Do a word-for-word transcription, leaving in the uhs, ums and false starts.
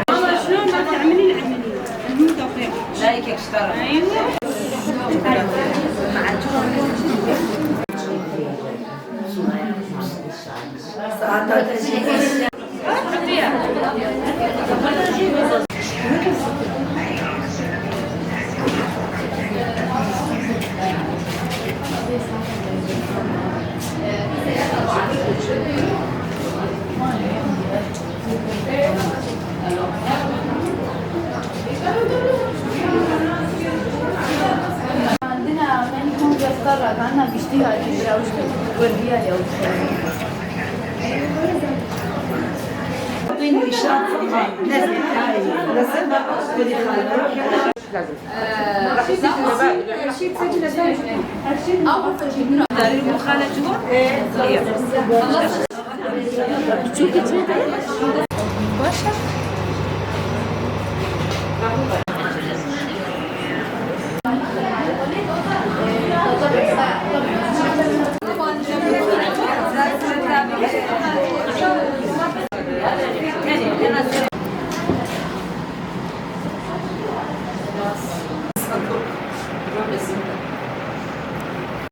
والله شلون ما تعملين عملية؟ المهم توفيق. لا، هيك اشتغل. أيوة. عندنا ماني كون بيختار، عندنا بيشتيها دي براوش ورديها يا وجهها.